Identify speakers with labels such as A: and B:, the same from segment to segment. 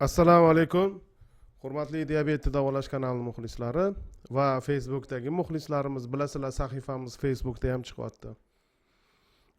A: Assalomu alaykum, hurmatli diabetni davolash kanali muxlislari va Facebookdagi muxlislarimiz. Bilasizlar, sahifamiz Facebookda ham chiqyapti.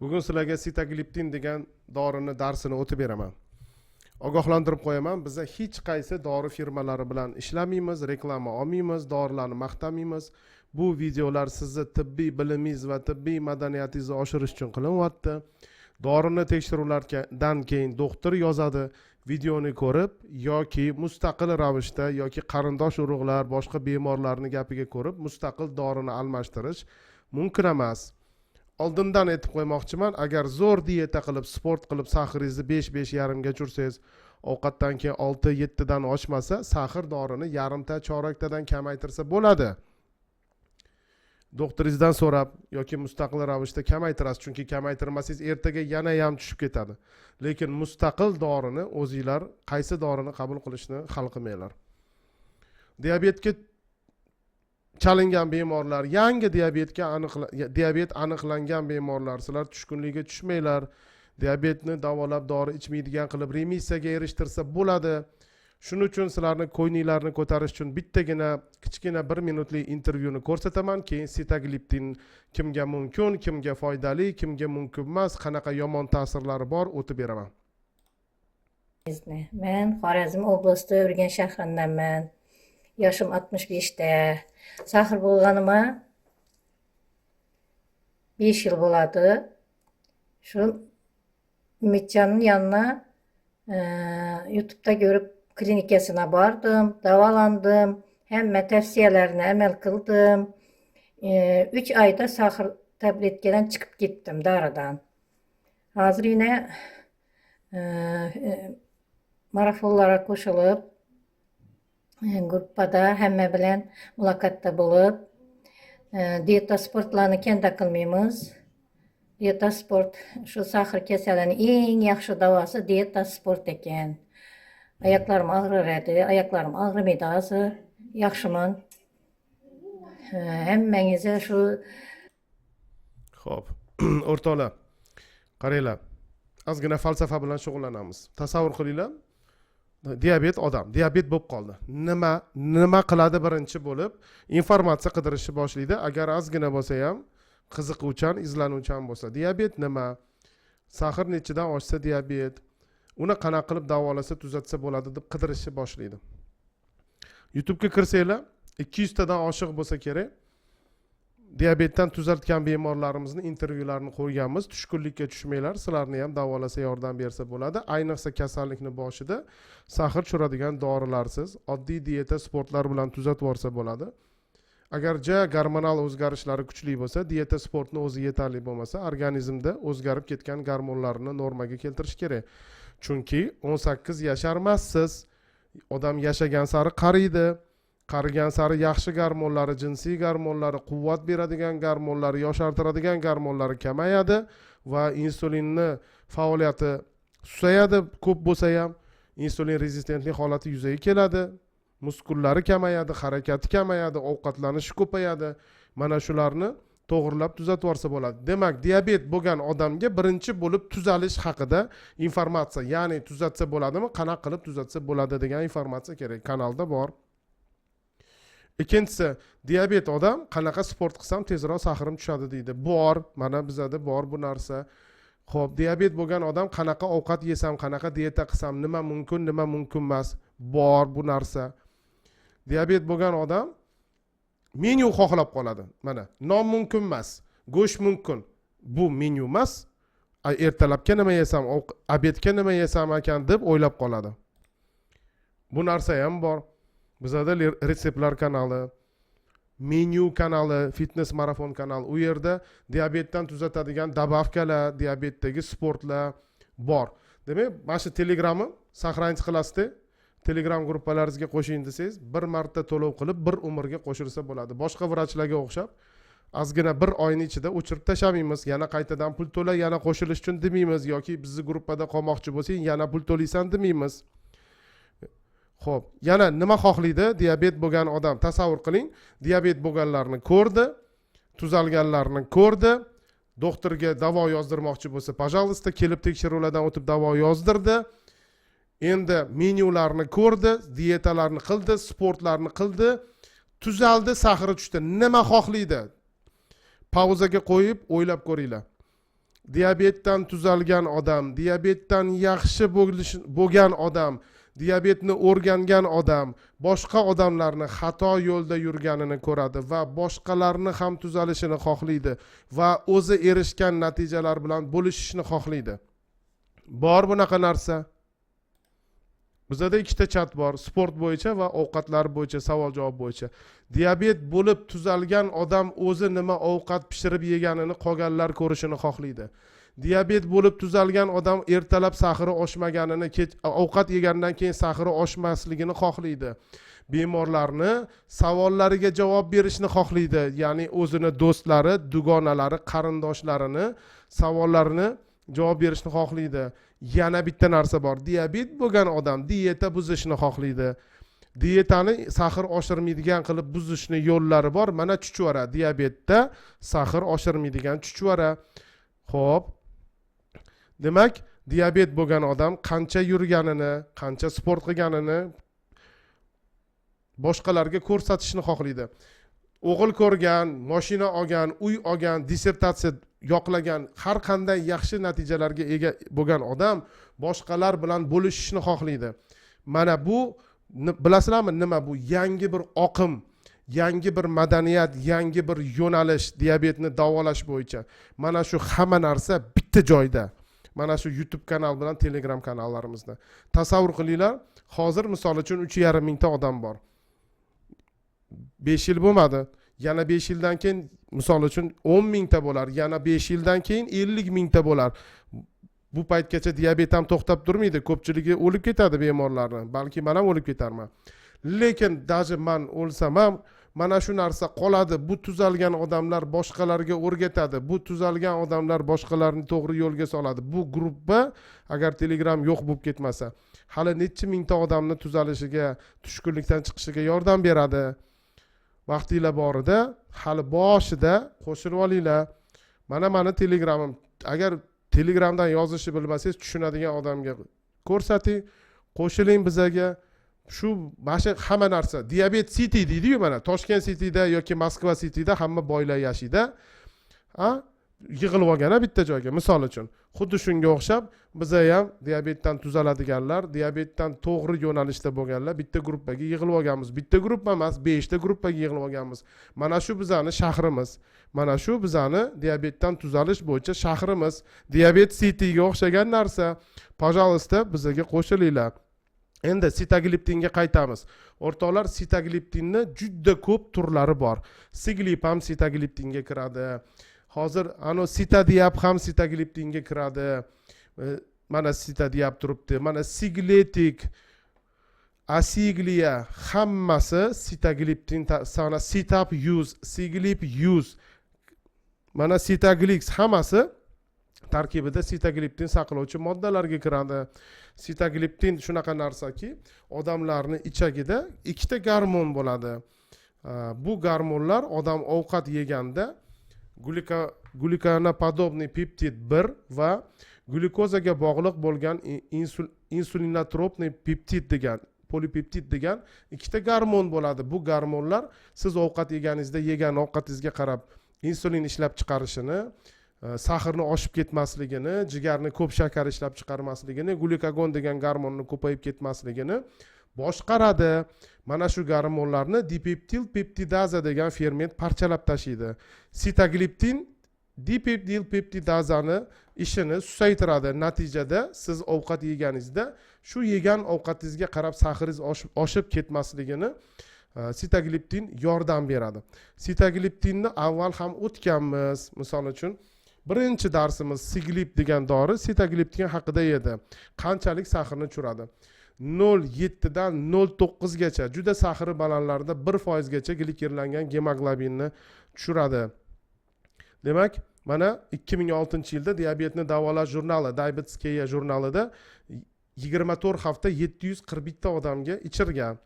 A: Bugun sizlarga sitagliptin degan dorini darsini o'tib beraman. Ogohlantirib qo'yaman, biza hech qaysi dori firmalari bilan ishlamaymiz, reklama olmaymiz, dorilarni maqtamaymiz. Bu videolar sizni tibbiy bilimingiz va tibbiy madaniyatingizni oshirish uchun qilinyapti. Dorini tekshiruvlardan keyin doktor yozadi. Videoni ko'rib yoki mustaqil ravishda yoki qarindosh urug'lar, boshqa bemorlarni gapiga ko'rib mustaqil dorini almashtirish mumkin emas. Oldindan aytib qo'ymoqchiman, agar zo'r dieta qilib, sport qilib, сахар ingizni 5, 5,5ga tushirsangiz, ovqatdan keyin 6, 7dan oshmasa, сахар dorini yarimta, choraktadan kamaytirsa bo'ladi. Doktoringizdan so'rab yoki mustaqil ravishda kamaytirasiz, chunki kamaytirmasangiz, ertaga yana ham tushib ketadi. Lekin mustaqil dorini o'zinglar qaysi dorini qabul qilishni hal qilmanglar. Diabetga chalingan bemorlar, yangi diabet aniqlangan bemorlar, sizlar tushkunlikka tushmanglar. Diabetni davolab, dori ichmaydigan qilib, remissiyaga erishtirsa bo'ladi. Shuning uchun sizlarni ko'nglinglarni ko'tarish uchun bittagina kichkina bir minutlik intervyuni ko'rsataman. Keyin sitagliptin kimga mumkin, kimga foydali, kimga mumkin emas, qanaqa yomon ta'sirlari bor, o'tib beraman.
B: Мен Xorazm oblasti Urganch shahrindanman. Yoshim 65da. Сахар bo'lganima 5 yil bo'ladi. Shu Umidjonning yonina YouTube'da ko'rib klinikasına bordim, davolandim. Hamma tavsiyalarına amal qildim. 3 oyda сахар tabletkadan chiqib ketdim, doridan. Hozir yine marafonlara qo'shilib, gruppada hamma bilan muloqotda bo'lib, dieta, sportlarni kanda qilmaymiz. Dieta, sport shu сахар kasalining eng yaxshi davosi dieta, sport ekan. Oyoqlarim og'rir edi, oyoqlarim og'rimaydi hozir. Yaxshiman. Hammangizga shu
A: Ho'p, o'rtoqlar, qaranglar, ozgina falsafa bilan shug'ullanamiz. Tasavvur qilinglar, diabet odam diabet bo'lib qoldi. Nima qiladi? Birinchi bo'lib informatsiya qidirishni boshlaydi. Agar ozgina bo'lsa ham qiziquvchan, izlanuvchan bo'lsa, diabet nima, сахар nechidan oshsa diabet, uni qanaqa qilib davolasa, tuzatsa bo'ladi deb qidirishni boshlaydi. YouTubega kirsanglar, 200tadan oshiq bo'lsa kerak, diabetdan tuzaltgan bemorlarimizni intervyularini qo'yganmiz. Tushkunlikka tushmanglar, sizlarni ham davolasa, yordam bersa bo'ladi. Ayniqsa kasallikni boshida сахар tushiradigan dorilarsiz, oddiy dieta, sportlar bilan tuzatib yuborsa bo'ladi. Agar ja gormonal o'zgarishlari kuchli bo'lsa, dieta, sportni o'zi yetarli bo'lmasa, organizmda o'zgarib ketgan gormonlarni normaga keltirish kerak, chunki 18 yasharmassiz. Odam yashagan sari qariydi. Qarigan sari yaxshi gormonlari, jinsiy gormonlari, quvvat beradigan gormonlari, yoshartiradigan gormonlari kamayadi va insulinni faoliyati susayadi. Ko'p bo'lsa ham insulin rezistentlik holati yuzaga keladi, muskullari kamayadi, harakati kamayadi, ovqatlanishi ko'payadi. Mana shularni to'g'irlab, tuzatib yuborsa bo'ladi. Demak, diabet bo'lgan odamga birinchi bo'lib tuzalish haqida informatsiya, ya'ni tuzatsa bo'ladimi, qanaqa qilib tuzatsa bo'ladi degan informatsiya kerak. Kanalda bor. Ikkinchisi, diabet odam qanaqa sport qilsam tezroq сахар im tushadi deydi. Bor, mana bizada bor bu narsa. Ho'p, diabet bo'lgan odam qanaqa ovqat yesam, qanaqa dieta qilsam, nima mumkin, nima mumkin emas, bor bu narsa. Diabet bo'lgan odam menyu xohlab qoladi. Mana, non mumkin emas, go'sht mumkin, bu menyu emas. Ertalabga nima yesam, обед ga nima yesam ekan deb o'ylab qoladi. Bu narsa ham bor bizada. Retseptlar kanali, menyu kanali, fitness marafon kanali, u yerda diabetdan tuzatadigan добавка lar, diabetdagi sportlar bor. Demak, mana shu Telegramni сохранить qilasizda, Telegram gruppalaringizga qo'shing desangiz, bir marta to'lov qilib, bir umrga qo'shilsa bo'ladi. Boshqa vrachlarga o'xshab ozgina bir oyni ichida o'chirib tashlamaymiz, yana qaytadan pul to'la, yana qo'shilish uchun demaymiz yoki bizni gruppada qolmoqchi bo'lsang, yana pul to'laysan demaymiz. Ho'p, yana nima xohlaydi diabet bo'lgan odam? Tasavvur qiling, diabet bo'lganlarni ko'rdi, tuzalganlarni ko'rdi. Doktorga davo yozdirmoqchi bo'lsa, пожалуйста, kelib tekshiruvlardan o'tib, davo yozdirdi. Endi menyularni ko'rdi, dietalarni qildi, sportlarni qildi, tuzaldi, сахар i tushdi. Nima xohlaydi? Pauzaga qo'yib o'ylab ko'ringlar. Diabetdan tuzalgan odam, diabetdan yaxshi bo'lgan odam, diabetni o'rgangan odam boshqa odamlarni xato yo'lda yurganini ko'radi va boshqalarni ham tuzalishini xohlaydi va o'zi erishgan natijalar bilan bo'lishishni xohlaydi. Bor bunaqa narsa. Bizada ikkita chat bor: sport bo'yicha va ovqatlar bo'yicha savol javob bo'yicha. Diabet bo'lib tuzalgan odam o'zi nima ovqat pishirib yeganini qolganlar ko'rishini xohlaydi. Diabet bo'lib tuzalgan odam ertalab сахар i oshmaganini, kech ovqat yegandan keyin сахар i oshmasligini xohlaydi. Bemorlarni savollariga javob berishni xohlaydi, ya'ni o'zini do'stlari, dugonalari, qarindoshlarini savollarini javob berishni xohlaydi. Yana bitta narsa bor: diabet bo'lgan odam dieta buzishni xohlaydi. Dietani сахар oshirmaydigan qilib buzishni yo'llari bor. Mana chuchvara, diabetda сахар oshirmaydigan chuchvara. Ho'p, demak, diabet bo'lgan odam qancha yurganini, qancha sport qilganini boshqalarga ko'rsatishni xohlaydi. O'g'il ko'rgan, moshina olgan, uy olgan, dissertatsiya yoqlagan, har qanday yaxshi natijalarga ega bo'lgan odam boshqalar bilan bo'lishishni xohlaydi. Mana bu, bilasizlarmi nima bu? Yangi bir oqim, yangi bir madaniyat, yangi bir yo'nalish diabetni davolash bo'yicha. Mana shu hamma narsa bitta joyda, mana shu YouTube kanal bilan Telegram kanallarimizda. Tasavvur qilinglar, hozir, misol uchun, 3,5 mingta odam bor. 5 yil bo'lmadi, yana 5 yildan keyin, misol uchun, 10 mingta bo'lar, yana 5 yildan keyin 50 mingta bo'lar. Bu paytgacha diabet ham to'xtab turmaydi, ko'pchiligi o'lib ketadi bemorlarni, balki man ham o'lib ketarman. Lekin даже man o'lsam ham, mana shu narsa qoladi. Bu tuzalgan odamlar boshqalarga o'rgatadi, bu tuzalgan odamlar boshqalarni to'g'ri yo'lga soladi. Bu gruppa, agar Telegram yo'q bo'lib ketmasa, hali necha mingta odamni tuzalishiga, tushkunlikdan chiqishiga yordam beradi. Vaqtinglar borida, hali boshida qo'shilib olinglar. Mana mani Telegramim. Agar Telegramdan yozishni bilmasangiz, tushunadigan odamga ko'rsating, qo'shiling bizaga. Shu, mana shu hamma narsa Diabet City deydiyu. Mana Toshkent Cityda yoki Moskva Cityda hamma boylar yashaydi, a yig'ilib olgan a bitta joyga, misol uchun. Xuddi shunga o'xshab biza ham diabetdan tuzaladiganlar, diabetdan to'g'ri yo'nalishda bo'lganlar bitta gruppaga yig'ilib olganmiz. Bitta gruppa emas, beshta gruppaga yig'ilib olganmiz. Mana shu bizani shahrimiz, mana shu bizani diabetdan tuzalish bo'yicha shahrimiz, Diabet Cityga o'xshagan narsa. Пожалуйста, bizaga qo'shilinglar. Endi sitagliptinga qaytamiz, o'rtoqlar. Sitagliptinni juda ko'p turlari bor. Siglip ham sitagliptinga kiradi, hozir anavi Sitadiab ham sitagliptinga kiradi. Mana Sitadiab turibdi, mana Sigletik, Asiglia, hammasi sitagliptin. Sana Sitap 100, Siglip 100, mana Sitaglix, hammasi tarkibida sitagliptin saqlovchi moddalarga kiradi. Sitagliptin shunaqa narsaki, odamlarni ichagida ikkita gormon bo'ladi. Bu gormonlar odam ovqat yeganda глюкагоноподобный пептид 1 va glyukozaga bog'liq bo'lgan инсулинотропный пептид degan, polipeptid degan ikkita gormon bo'ladi. Bu gormonlar siz ovqat yeganingizda, yegan ovqatingizga qarab insulin ishlab chiqarishini, сахар ni oshib ketmasligini, jigarni ko'p shakar ishlab chiqarmasligini, glyukagon degan gormonni ko'payib ketmasligini boshqaradi. Mana shu gormonlarni dipeptil peptidaza degan ferment parchalab tashlaydi. Sitagliptin dipeptil peptidazani ishini susaytiradi. Natijada siz ovqat yeganingizda shu yegan ovqatingizga qarab сахар ingiz oshib ketmasligini sitagliptin yordam beradi. Sitagliptinni avval ham o'tganmiz. Misol uchun, birinchi darsimiz Siglip degan dori, sitagliptin haqida edi. Qanchalik сахар ni tushiradi? 0,7dan 0,9gacha, juda сахар i balandlarda 1%gacha glikirlangan gemoglobinni tushiradi. Demak, mana 2006-yilda diabetni davolash jurnali, Diabetes Care jurnalida 24 hafta 741 ta odamga ichirgan,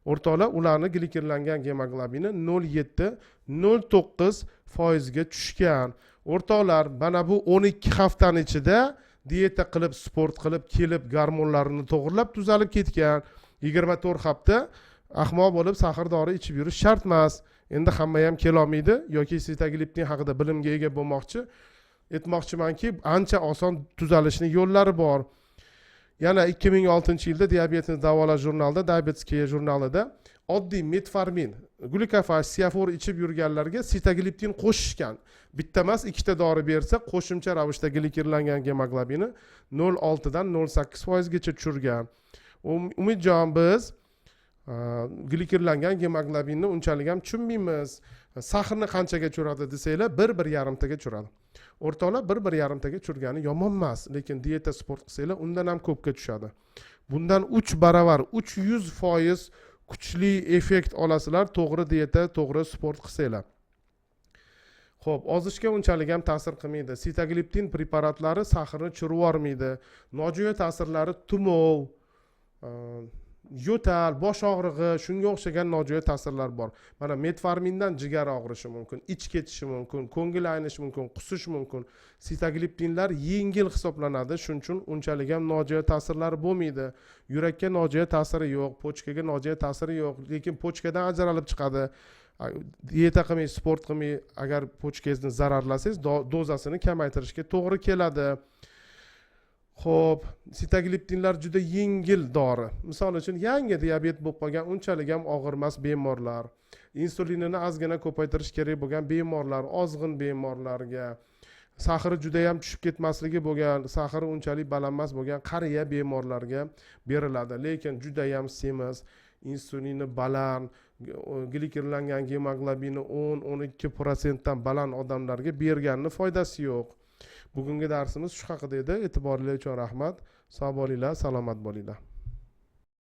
A: o'rtoqlar. Ularni glikirlangan gemoglobini 0,7, 0,9%ga tushgan, o'rtoqlar. Mana bu 12 haftani ichida Dieta qilib, sport qilib kelib, gormonlarini to'g'irlab, tuzalib ketgan. 24 hafta ahmoq bo'lib сахар dori ichib yurish shart emas. Endi hamma ham kelolmaydi yoki sitagliptin haqida bilimga ega bo'lmoqchi. Aytmoqchimanki, ancha oson tuzalishni yo'llari bor. Yana 2006-yilda diabetni davolash jurnalida, Diabetes Care jurnalida oddiy metformin, Glucophage, Siafor ichib yurganlarga sitagliptin qo'shishgan. Bitta emas, ikkita dori bersa, qo'shimcha ravishda glikirlangan gemoglobini 0,6dan 0,8%gacha tushirgan. Umidjon, biz glikirlangan gemoglobinni unchalik ham tushunmaymiz. Сахар ni qanchaga tushiradi desanglar, bir, bir yarimtaga tushiradi, o'rtoqlar. Bir, bir yarimtaga tushirgani yomon emas, lekin dieta, sport qilsanglar, undan ham ko'pga tushadi. Bundan 3 baravar, 300% kuchli effekt olasizlar, to'g'ri dieta, to'g'ri sport qilsanglar. Ho'p, ozishga unchalik ham ta'sir qilmaydi. Sitagliptin preparatlari сахар ni tushirib yubormaydi. Nojo'ya ta'sirlari tumov, yo'tal, bosh og'rig'i, shunga o'xshagan nojo'ya ta'sirlar bor. Mana metformindan jigar og'rishi mumkin, ich ketishi mumkin, ko'ngil aynishi mumkin, qusish mumkin. Sitagliptinlar yengil hisoblanadi, shuning uchun unchalik ham nojo'ya ta'sirlari bo'lmaydi. Yurakka nojo'ya ta'siri yo'q, почка ga nojo'ya ta'siri yo'q, lekin почка dan ajralib chiqadi. Dieta qilmay, sport qilmay, agar почка ngizni zararlasangiz, dozasini kamaytirishga to'g'ri keladi. Ho'p, sitagliptinlar juda yengil dori. Misol uchun, yangi diabet bo'lib qolgan, unchalik ham og'ir emas bemorlar, insulinini ozgina ko'paytirish kerak bo'lgan bemorlar, ozg'in bemorlarga, сахар i judayam tushib ketmasligi bo'lgan, сахар i unchalik baland emas bo'lgan qariya bemorlarga beriladi. Lekin judayam semiz, insulini baland, glikirlangan gemoglobini 10-12%dan baland odamlarga berganni foydasi yo'q. Bugungi darsimiz shu haqida edi. E'tiboringlar uchun rahmat. Sog' bo'linglar, salomat bo'linglar.